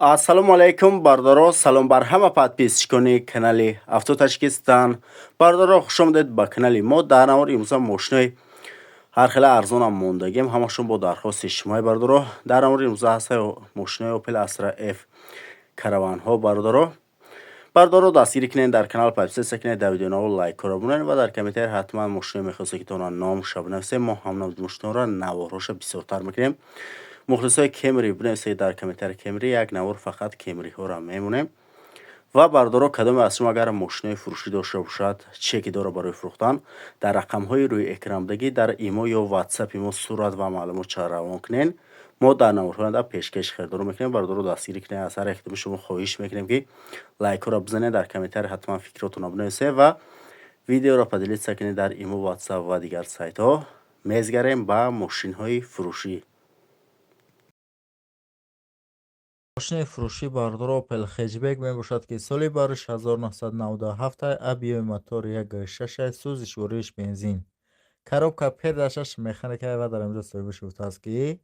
Ассалому алайкум, бародаро. Салом бар ҳама подписчикони канали Авто Таҷикистон. Бародаро, хуш омадед ба канали мо. Дар навори имрӯза мошинои ҳар хела арзонам мондагем, ҳамашон бо дархости шумои, бародаро. Дар навори имрӯза ҳаста мошинои Opel Astra F караванҳо, бародаро. Бародаро, дастгирӣ кунед, дар канал подписаться кунед, дар видеонаво лайкҳоро бунед ва дар комментарий ҳатман мошиное мехостед, ки тона номша бинависед. Мо ҳам мошиноро наворҳоша бисёртар мекунем. Мухлисои Кемри, бинависед дар комментарий Кемри, як навор фақат Кемриҳоро мемонем. Ва бародаро, кадоме аз шумо агар мошинои фурӯшӣ дошта бошад, чеки дора барои фурӯхтан, дар рақамҳои рӯи экранбудагӣ дар имо ё ватсапи мо сурат ва маълумотча равон кунед. Мо дар наворҳои оянда пешкаши харидорон мекунем. Бародаро, дастгирӣ кунед. Аз ҳар якдуми шумо хоҳиш мекунем, ки лайкҳоро бизанед, дар комментарий ҳатман фикротонро бинависед ва видеоро поделиться кунед дар имо, ватсап ва дигар сайтҳо. Мезгарем ба мошинҳои фурӯшӣ. Мошинаи фурӯшӣ, бародаро, Opel Hatchback мебошад, ки соли бариш 1997, объёми мотор 1,6, сӯзишвориш бензин. Коробка передачаш механика. Ва дар инҷо соҳибаш гуфтааст, ки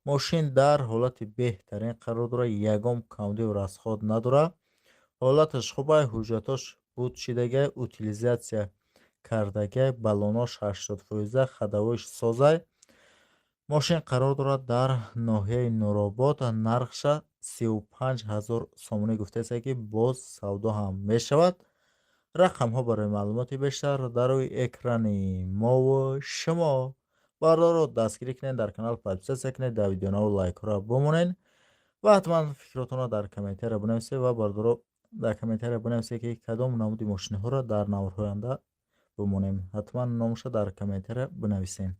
мошин дар ҳолати беҳтарин қарор дорад, ягон камбудию расход надорад, ҳолаташ хуб, ҳуҷҷатош буд шидагай, утилизация кардагай, баллонош 80%, ходовойш созай. Мошин қарор дорад дар ноҳияи Нуробод, нархша 35 000 сомонӣ гуфтааст, ки боз савдо ҳам мешавад. Рақамҳо барои маълумоти бештар дар рӯи экрани мову шумо. Бародаро, дастгирӣ кунед, дар канал подписаться кунед, дар видеонаво лайкҳоро бимонед ва ҳатман фикротонро дар комментария бинависед. Ва бародаро, дар комментария бинависед, ки кадом намуди мошинаҳоро дар наворҳои оянда бимонем. Ҳатман номаша дар комментария бинависед.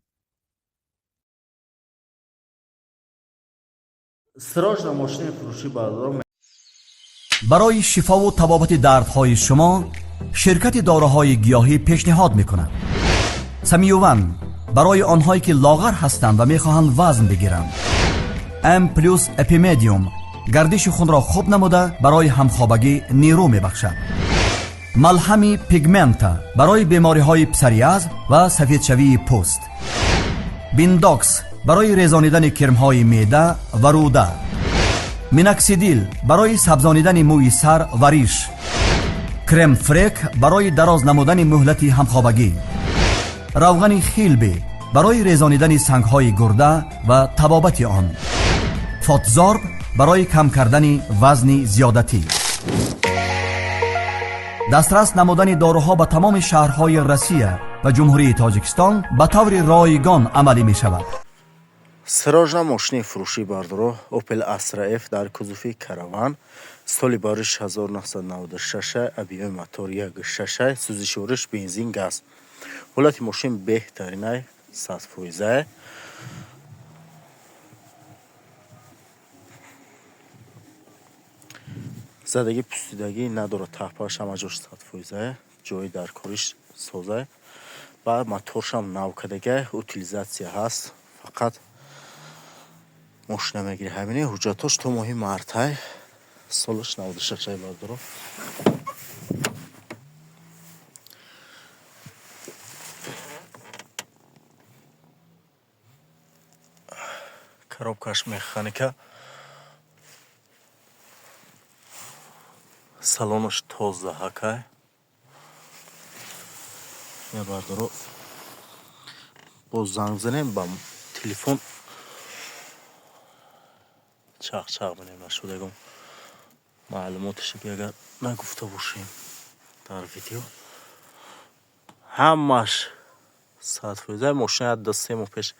Срочно мошини фурӯшӣ, бародаро. Барои шифову табобати дардҳои шумо ширкати доруҳои гиёҳӣ пешниҳод мекунад: Самиюван барои онҳое, ки лоғар ҳастанд ва мехоҳанд вазн бигиранд, М плюс Эпимедиум гардиши хунро хуб намуда, барои ҳамхобагӣ нерӯ мебахшад, малҳами Пигмента барои бемориҳои псориаз ва сафедшавии пӯст, Биндокс барои резонидани кирмҳои меъда ва рӯда, Миноксидил барои сабзонидани мӯи сар ва риш, Крем-фрек барои дароз намудани муҳлати ҳамхобагӣ, равғани Хилби барои резонидани сангҳои гурда ва табобати он, Фотзорб барои кам кардани вазни зиёдатӣ. Дастрас намудани доруҳо ба тамоми шаҳрҳои Россия ва Ҷумҳурии Тоҷикистон ба таври ройгон амалӣ мешавад. Срочно мошини фурӯшӣ, бародаро, Opel Astra F дар кузови караван, соли бариш 1996, объёми мотор 1,6, сӯзишвориш бензин, газ. Ҳолати мошин беҳтаринай, 100%. Задагӣ, пӯсидагӣ надорад, таҳпааш ҳама ҷош 100%, ҷои даркориш созай. Ба моторшам нав кардагай, утилизация ҳаст, фақат мошина мегирӣ. Ҳамини ҳуҷҷатош то моҳи мартай, солаш 96, бародаро. Коробкаш механика, салонаш тоза ҳакай. Я, бародаро, боз занг занем, ба телефон чақ-чақ менем, нашуд ягон маълумотеше ки агар нагуфта бошем дар видео. Ҳамаш 100%. Мошина 2-3 моҳ пеш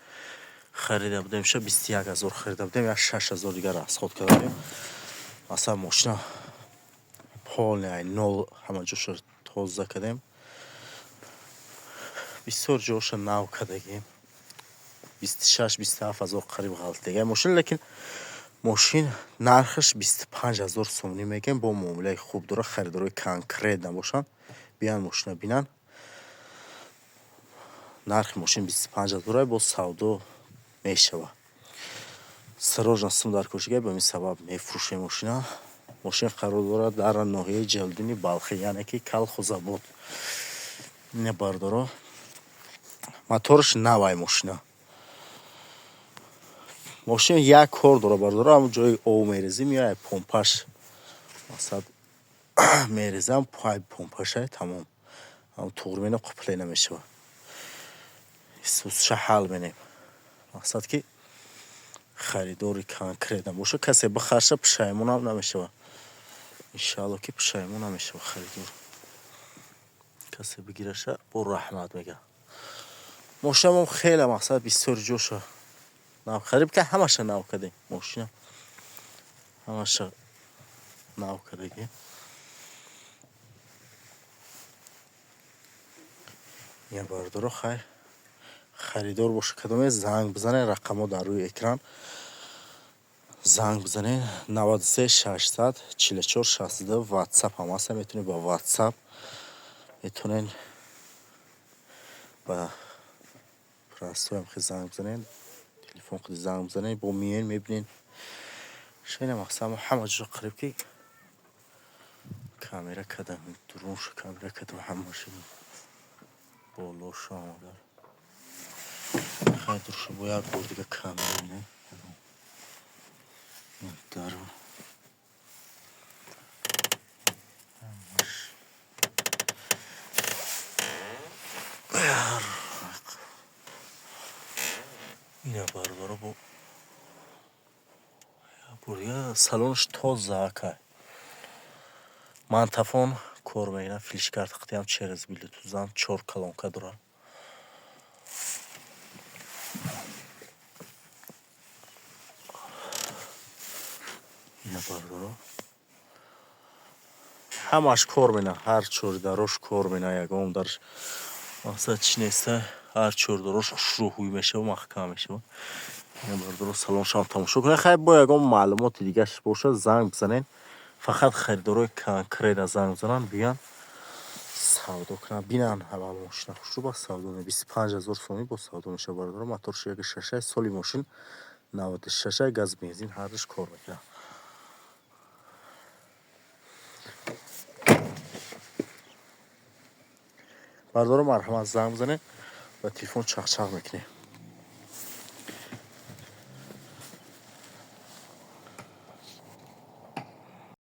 харида будем, ша 21 000 харида будем, як 6000 дигар расход карда будем. Масалан, мошина полный нол, ҳама ҷоша тоза кардем, бисёр ҷоша нав кардагем. 26-27 ҳазор қариб ғалтига мошин, лекин мошин нархаш 25 000 сомонӣ мегӯем, бо муомилаи хуб дорад. Харидорои конкрет набошанд, биёянд, мошина бинанд. Нархи мошин 25 ҳазора, боз савдо мешавад. Срочно сум дар кошига, ба ин сабаб мефурӯшем мошина. Мошин қарор дорад дар ноҳияи Ҷалолиддини Балхӣ, яъне ки Калхозобод. Ина, бародаро, мотораш навай мошина. Мошин як кор дора, бардора, ҳамн ҷои об мерезим, ё помпаш, мақсад, мерезам, пай помпашай, тамом. Ҳам туғри менем, қупле намешава. Исусша ҳал менем. Мақсад ки харидори конкретно боша, касе бихарша, пушаймонам намешава. Иншаалло ки пушаймон намешава харидор. Касе бигираша, бо раҳмат мега. Мошинамон хеле, мақсад, бисёр ҷоша нав, қариб ки ҳамаша нав кардем. Мошина ҳамаша нав кардагӣ. Я бардоро, хайр, харидор боша кадоме, занг бизанед, рақамҳо дар рӯи экран, занг бизанед 93 600 44 62. Ватсап ҳам ҳаста, метавонед ба ватсап, метавонед ба простой ҳам занг бизанед, телефон қиди занг бизанед, бо миёен мебинед. Шайна, мақсад, ҳама ҷо қариб ки камера кардам, дурунша камера кардам, ҳамаша болоша омада. Хай, дуруша бо як бор дига камера бинем. Дару ҳамаш. Ина, бародаро, бо бор дига салонаш тоза акай. Магнитофон кор мекунад, флешкарта қитиам через блютузам, чор колонка дорад. Ина, бародаро, ҳамаш кор мекунад, ҳар чори дарош кор мекунад, ягон дарш, мақсад, чӣ неста, ҳар чор дарош хушрӯ ҳуй мешава, маҳкам мешава. Ина, бародаро, салоншам тамошо кунед. Хай, бо ягон маълумоти дигаш бошад, занг бизанед. Фақат харидорои конкретно занг бизананд, биёянд, савдо кунанд, бинанд аввал мошина хушрӯ, ба савдо. 25 000 сомонӣ бо савдо мешавад, бародаро. Моторш яки шашай, соли мошин 96-ай, газ, бензин ҳардуш кор мекунад. Бародаро, марҳамат, занг бизанед, ба телефон чақчақ мекунем.